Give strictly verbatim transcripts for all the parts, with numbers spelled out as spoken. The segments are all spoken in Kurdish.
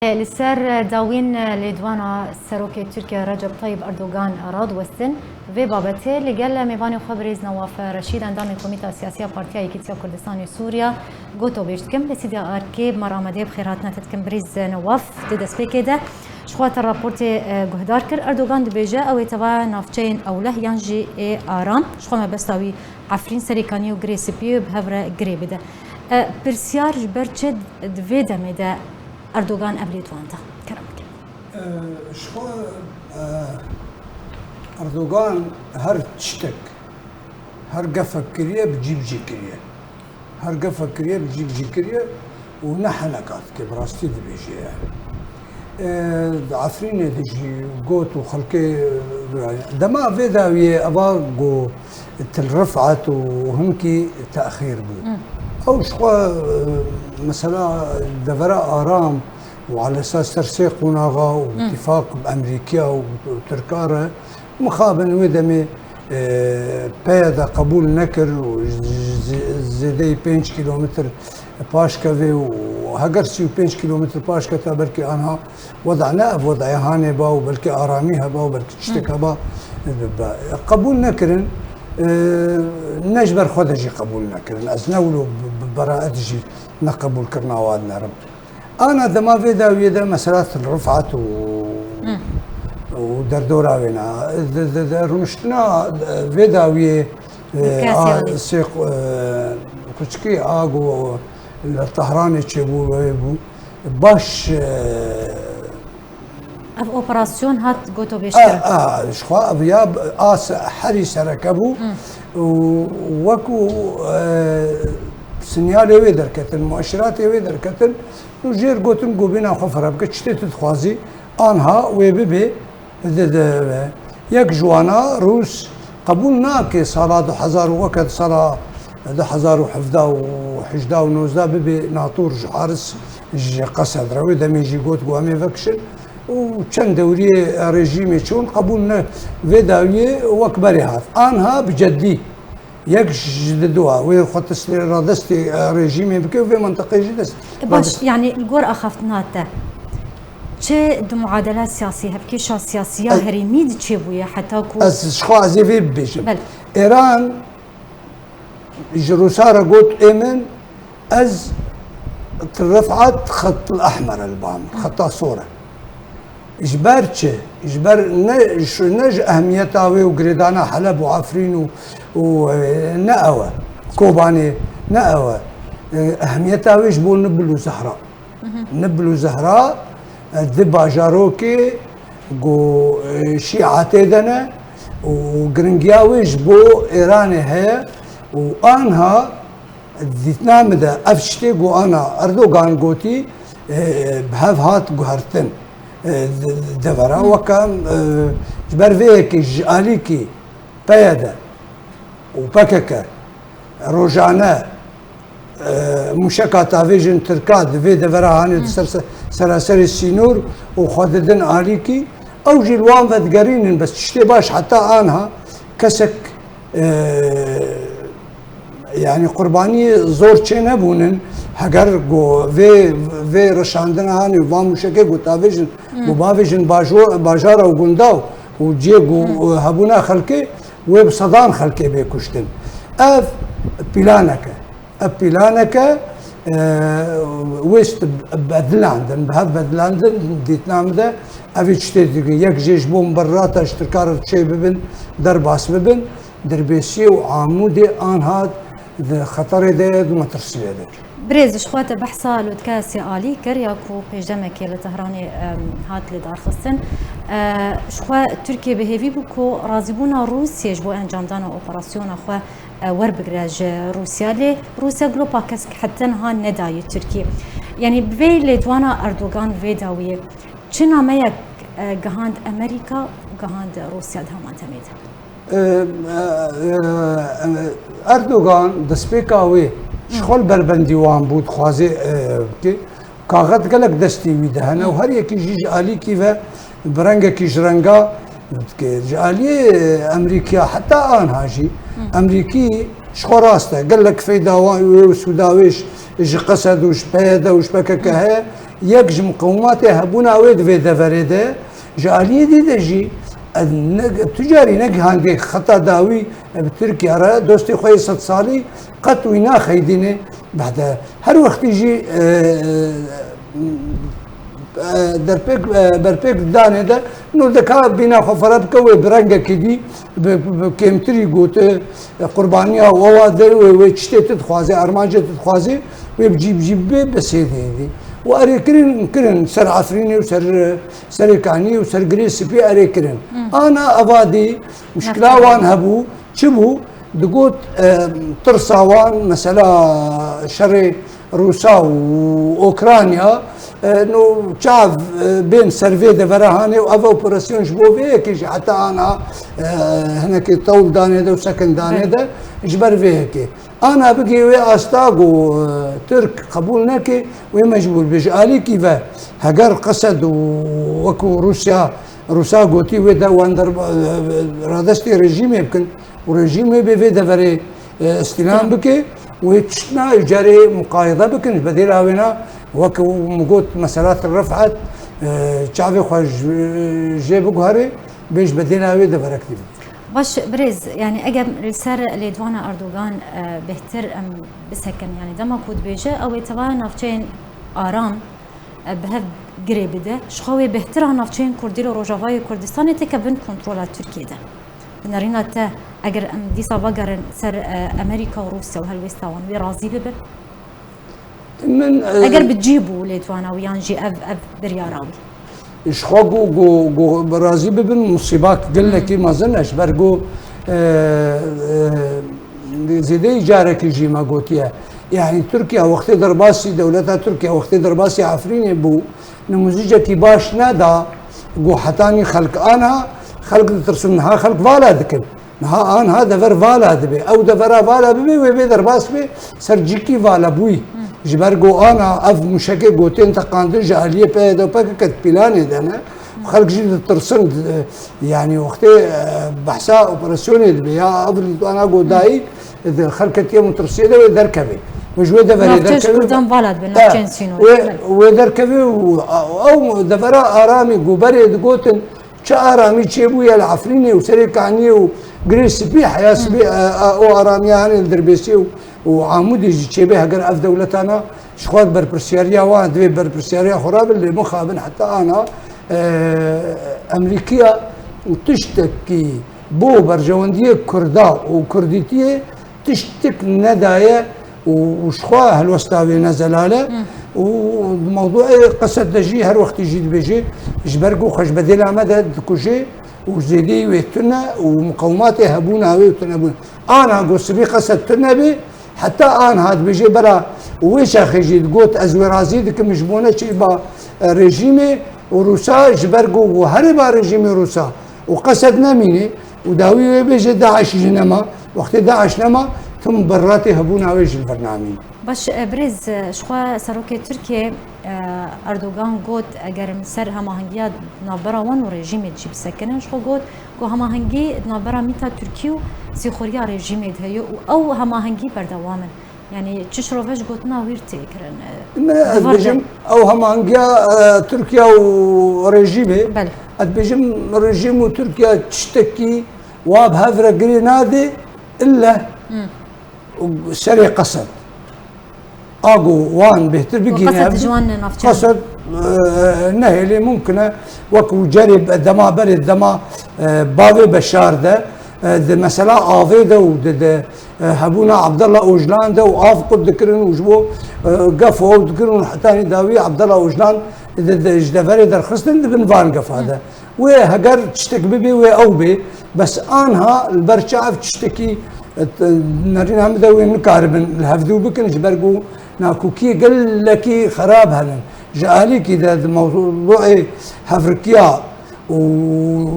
Li ser dawîn lêdwana Serokê Tirkiye Recep Tayyip Erdogan radiwestin, vê babetê li gel mêvanê xwe birêz Newaf Reşîd, endamê Komîta Siyasî ya Partiya Yekîtiya Kurdistanê Sûriya, gotobêj dikim. Li stûdya Arkê bi me re amadeyê, bi xêr hatina te dikim birêz Newaf. Di destpêkê de ji xwe te raportê, e, guhdar kir. Erdogan dibêje, ew ê teva navçeyên ewleh yan jî ê aram. Ji xwe mebesta wî Efrîn, Serêkaniyê û Girê Spî bi hev re girê bide. E, pirsyar ji ber çi di vê demê de Erdogan ev lêdwan da? Kerem bike. E, ji xwe, e, Erdogan her tiştek, her gefek kiriye, bi cî bi cî kiriye. Her gefek kiriye, bi cî bi cî kiriye û ne heneka dike, bi rastî dibêje yani. E, di Efrînê de jî got û xelkê, dema vê dawiyê eva got Til Rifat û hinkî texîr bû. Ew ji xwe, e, mesela devera aram û alesas ser sê qonaxa û îtîfaq bi Emerîkiya û Tirka re mixabin wê demê, e, P Y D qebûl nekir û z-, z-, zêdeyî pênc kîlometr paş kevê û heger sî û pênc kîlometr paş kete belkî anha weda ne ev wedaya hanê ba û belkî aramî heba û belkî tiştek heba bibe. Qebûl nekirin, e, ne ji ber xwe de jî qebûl nekirin. Ez ne wilo bi, bi beraet jî ne qebûlkirina wan dinerim. Ana dema vê dawiyê de mesela Til Rifat û, û derdora wê ne. Di, di, di rûniştina vê dawiyê, e, Kesê a, Alî. Sê, e, kuçikî a ku li Tehranê çêbû, wê bû. Baş, e, Ev operasyon hat gotobêjkirin. A, a, ji xwe ev ya a se-, herî sereke bû û wekû, e, sinyalê wê derketin, mueşiratê wê derketin û jêr gotin ku bîna xwe fire bike, tiştê tu dixwazî anha wê bibê, di, di, yek ji wana Rûs qebûl nake sala du hezar û weke di sala du hezar û hevdeh û hejda û nozdeh bibê NATO ji Haris, ji Qesed re. Wê demê jî got ku em ê vekişin. Û çend dewriyê rejîmê çûn, qebûl ne vê dawiyê wek berê hat. Anha bi ceddî yek ji di dua wê xwe teslê radestê rejîmê bike û vê menteqê jî dest E, baş, radest- yani li gor axaftina te çi di muadela siyasî, hevkêşa siyasî ya Ez- herêmî di çêbûye heta ku Ez ji xwe ez ê vê bibêjim. Bel. Êran ji Rûsa re got, ê min, ez Til Rifat xet ehmer e li ba min, xeta sor e. Ji ber çi? Ji ber ne, ji, ne ji ehmiyeta wê û girêdana Heleb û Efrîn û, û, e, ne ew e. Kobanê ne ew e. E, ehmiyeta wê ji bo Nibil û Zehra. Nibil û Zehra, e, di bajarokê ku, e, Şîa tê de ne û giringiya wê ji bo Îranê heye û anha dîtina min de ev tiştê ku ana Erdogan gotî, e, bi hev hat guhertin, e, de-, devera weke, e, ji ber vê yekê ji alîkî P Y D û P K K rojane, e, mûşeka tavêjin Tirka di vê devera hanê di ser se-, seraserê sînor û xwe didin alîkî. Ew jî li wan vedigerînin, bes tiştê baş heta anha kesek, e, yani qurbaniyê zor çê nebûnin. Heger ku vê, vê reşandina hanê û van mûşekê ku tavêjin, ku bavêjin bajo-, bajara û gunda û ciyê ku hebûna xelkê, wê bi sedan xelkê bê kuştin. Ev pîlanek e. Ev pîlanek e, e, wê st-, bedilandin, bi hev bedilandin, dîtina min de ev ê tiştê dike. Yek jê ji bo muberrata ji Tirka re çê bibin, derbas bibin, Dirbêsiyê û Amûdê anha di xeterê de ye, di metirsiyê de. Birêz, ji xwe te behsa Lûtkeya Sê Alî kir ya ku pêşdemekê li Tehranê, em, hat lidarxistin. E, ji xwe Tirkiye bi hêvî bû ku razîbûna Rûsiyê ji bo encamdana operasyona xwe, e, werbigire ji Rûsya. Lê Rûsya glopa kesk heta niha nedayî Tirkiyê. Yanî bi vê lêdwana Erdogan vê dawiyê çi nameyek, e, gihand Amerîka, gihand Rûsya di heman demê de? E, e, e, Erdogan destpêka wê ji xwe li berbendî wan bû, dixwazê, e, bike. Kaxet gelek destê wî de hene û her yekî jî ji alîkî ve bi rengekî ji renga dike. Ji aliyê Emerîkiya heta anha jî Emerîkî ji xwe rast e. Gelek feyda wan wê û sûda wê ji, ji Qesed û ji P Y D û ji P K K heye. yek ji miqewimatê hebûna wê di vê deverê de, ji aliyê dî de jî, e, ne, tu carî negihandiye xeta dawî, e, bi Tirkiye re, dostê xwe yê sed salî qet wî naxeydîne. Bade her wextî jî, e, e, e, derpêk, e, berpêk danê de, nû dika bîna xwe fere bike, wê bi rengekî dî, bi, bi kêmtirî gote, e, qurbaniya wewa de, wê, wê çi tê tu dixwazê, armancê tu dixwazê, wê bi cî, bi cî bê, bi sêdê dî. Û erê kirin, kirin ser Efrînê û ser, e, Serê Kaniyê û ser Girê Spî erê kirin. Ana eva dî, muşkila wan hebû, çi bû? Digot, e, tirsa wan, mesela şerê Rûsa û Okrayna, e, no çav, e, bên ser vê devera hanê û ev operasyon ji bo vê yekê jî heta ana, e, hinekê tewl danê de û sekin danê de ji ber vê yekê. Ana bigê wê asta ku, e, Tirk qebûl neke, wê mecbûr be. Ji alîkî ve heger qesed û wekû Rûsya, Rûsa gotî wê de wan der, e, radestê rejîmê bikin û rejîmê bê vê deverê, e, îstîlam bike, wê tiştna carê muqayede bikin. Ji bedêla wêna, wek min got, mesela Til Refet, e, çavê xwe ji, jê biguherê, bê ji bedêla wê deverek dî. Baş, birêz, yani eger li ser lêdwana Erdogan, e, bêhtir em bisekin, yani dema ku dibêje, ew ê tevaya navçeyên aram, e, bi hev girê bide, ji xwe wê bêhtir a navçeyên Kurdî li Rojavayê Kurdistanê têke bin kontrola Tirkiyê de. Bi nerîna te, eger em dîsa vegerin ser, e, Amerîka û Rûsya û helwêsta wan, wê razî bibin? Min, e, Eger bi cî bû lêdwana wî yan jî ev, ev biryara wî? Ji xwe ku, ku, ku bi razî bibin, musîbak gelekî mezin e, ji ber ku, e, e, zêdeyî carekî jî me gotiye. Yani Tirkiye wextê derbasî, dewleta Tirkiye wextê derbasî Efrînê bû, nimûzicekî baş neda ku hetanî xelk ana, xelk ditirsin, niha xelk vala dikin. Niha anha dever vala dibe. Ew devera vala bibe, wê bê derbas be ser cîkî vala bûyî. Ji ber ku ana ev mûşekê gotên teqandin ji aliyê P Y D P K K di pîlanê de ne. Xelk jî ditirsin, di, yani wextê, e, behsa operasyonê dibe ya ev ana ku dayî, di xelk ketiye mutirsiyê de wê derkeve. Wê ji wê deverê Navçeş derkeve. Kurdan vala dibe, E, navçeyên sînorî. Wê, wê derkeve û, a, ew devera aramî ku berê digotin, Çi aramî çêbûye li Efrînê û Serê Kaniyê û Girê Spî, heya sibê, e, e, o aramiya hene li Dirbêsê û, û Amûdê jî çêbe, heger ev dewletana ji xwe berpirsyariya wan, divê berpirsyariya xwe rabin, lê mixabin heta ana, e, Emerîkiya tiştekî bo berjewendiyê Kurda û Kurdîtiyê tiştik nedaye û, û ji xwe helwesta wê ne zelal e. Û di mewduê Qesed de jî her wextî jî dibêje, ji ber ku xwe ji bedêla me de dikuje û zêdeyî wê tune û miqewimatê hebûna wê û tunebûn. Ana ku sibê Qesed tune be, heta anha dibêje bera wê çaxê jî digot, ez wê razî dikim ji bo neçêba, e, rejîmê û Rûsa, ji ber ku, ku herêba rejîmê Rûsa û Qesed nemîne û dawî wê bêje DAIŞ jî nema. Wextê DAIŞ nema, tim berratê hebûna wê ji li vir namîn. Baş, e, birêz, e, ji xwe serokê Tirkiyê, e, Erdogan got, eger em ser hemahengiya navbera wan û rejîmê jî bisekinin, ji xwe got ku hemahengî di navbera mîta Tirkî û sîxuriya rejîmê de heye û ew hemahengî berdewam in. Yani çi şirove ji gotina wî tê kirin, e, Min, ez di vir de. Bêjim, ew hemahengiya, e, Tirkiye û rejîmê, Belê. Ez dibêjim, rejîm û Tirkiye tiştekî wa bi hev re girê nade, ille serê Qesed. A ku wan bêhtir bigihîne Qesed hev, ji wan navçeyan. Qesed, e, nehêlê mumkin e, wekî cerê be-, dema berê dema, e, bavê Beşar de, e, di mesela avê de û di, di, e, hebûna Abdullah Ocalan de û av qut dikirin û ji bo, e, gef û ew dikirin û hetanî dawî Abdullah Ocalan di, di, ji deverê derxistin di bin van gefa de. Wê heger tiştek bibê, wê ew bê. Bes anha li ber çav tiştekî, e, t-, nerîna min de wê nikaribin li hevdû bikin, ji ber ku nakokiyê gelekî xerab hene. Ji alîkî de di mewduê hevrikiya û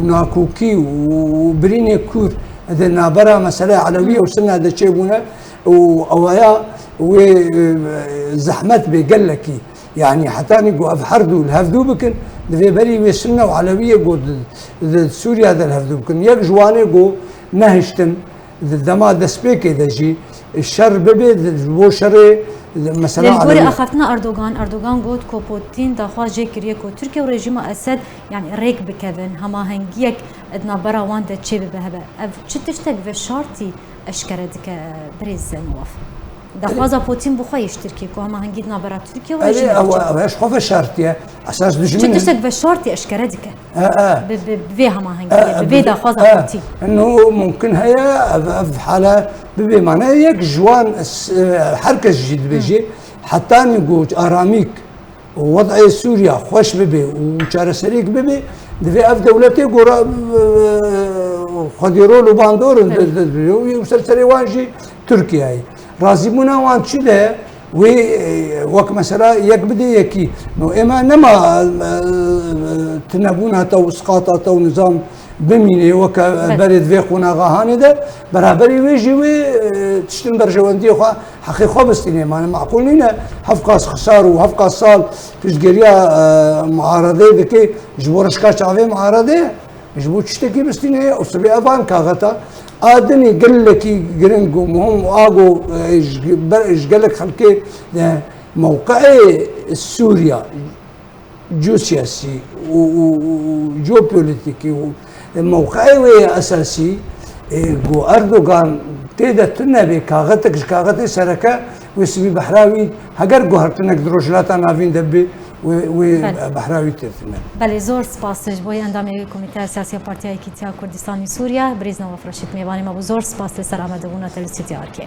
nakokî û birînê kûr di navbera meselê Elewî û Sinne de çêbûne û ewaya wê, e, zehmet bê gelekî. Yani hetanî ku ev her du li hevdû bikin, divê berî wê Sinne û Elewiyê ku di, di Sûriya de li hevdû bikin. Yek ji wanê ku nehiştin, di dema destpêkê de jî şer bibe, di, ji bo şerê, Li gorî axaftina Erdogan, Erdogan got ku Putin daxwaz jê kiriye ku Tirkiye û rejîma Esed, yanî rêk bikevin, hemahengiyek di navbera wan de çêbibe hebe. Ev çi tiştek veşartî eşkere dike, birêz Newaf? Daxwaza Putin bi xwe yê ji Tirkiye ku hemahengî di navbera Tirkiye û rejîmê de çêbibe. Ev ji xwe veşartiye. Esas dijmin in. Çi tiştek veşartî eşkere dike? Bi, bi, bi vê hemahengiyê, bi vê daxwaza Putin. Eno mumkin heye, ev, ev hala bibe. Mane yek ji wan, e, her kes jî dibêje, hetanî ku aramîk û wed'ê Sûriya xweş bibe û çareseriyek bibe, divê ev dewletê gora, e, xwedî rol û bandor in, û ser serê wan jî Tirkiyeyê. Razîbûna wan çi de? Wê, e, wek mesela yek bidê yekî. No, ême nema, e, tunebûna te û isqata te û nizam bimîne weke berê di vê qonaxa hanê de. Beraberî wê jî wê, e, tiştin berjewendiyê xwe, heqê xwe bistîne. Mane maqûl nîne hevqas xisar û hevqas sal piştgiriya, e, muaredê dike ji bo rişka çavê muaredê. Ji bo tiştekî bistîne û sibê evan kaxeta a dinê gelekî giring û muhim û a ku, e, ji ber, ji gelek xelkê, e, mewqeyê Sûriya, ciyosiyasî û, û, û, û jeopolitîkî û, e, mewqeyê wê yê esasî, e, ku Erdogan tê de tune bê, kaxetek ji kaxetê sereke wê sibî behra wî, heger guhertinek di Rojhilata Navîn de bê, wê, wê behra wî tê tune. Belê, zor spas ji bo yê endamê Komîteya Siyasî ya Partiya Yekîtiya Kurdistanî Sûriye, birêz Newaf Reşîd mêvanê me bû. Zor spas lê ser amadebûna te li stûdyoya Erkê.